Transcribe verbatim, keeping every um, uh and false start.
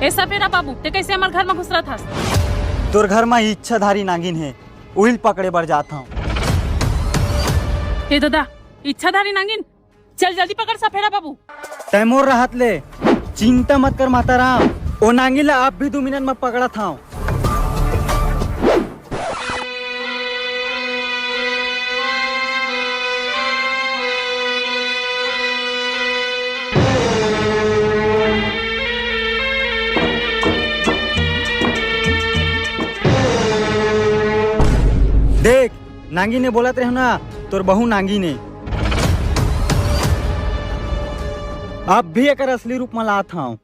ए सपेरा बाबू, ते कैसे हमर घर में घुसरत हस? तोर घर में इच्छाधारी नागिन हे, उहिल पकड़े बर जात हंव। ए दादा, इच्छाधारी नागिन, चल जल्दी पकड़ सपेरा बाबू। तै मोर रहत ले चिंता मत कर माता राम, ओ नागिन ला अब भी दू मिनट में पकड़त हंव। देख, नागिन ने बोलत रहे ना, तोर बहू नागिन ने। अब भी एकर असली रूप में लात हंव।